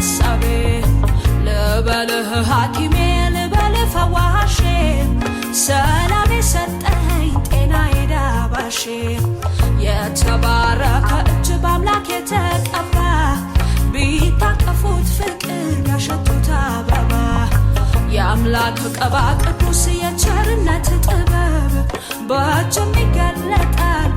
ሀሳቤ። ልበልህ ሐኪሜ፣ ልበልህ ፈዋሼ፣ ሰላም የሰጠኝ ጤና የዳባሼ። የተባረከ እጅ በአምላክ የተቀባ፣ ቢታቀፉት ፍቅር ቢያሸቱት አበባ። የአምላክ ቅባ ቅዱስ የቸርነት ጥበብ በእጅም ይገለጣል።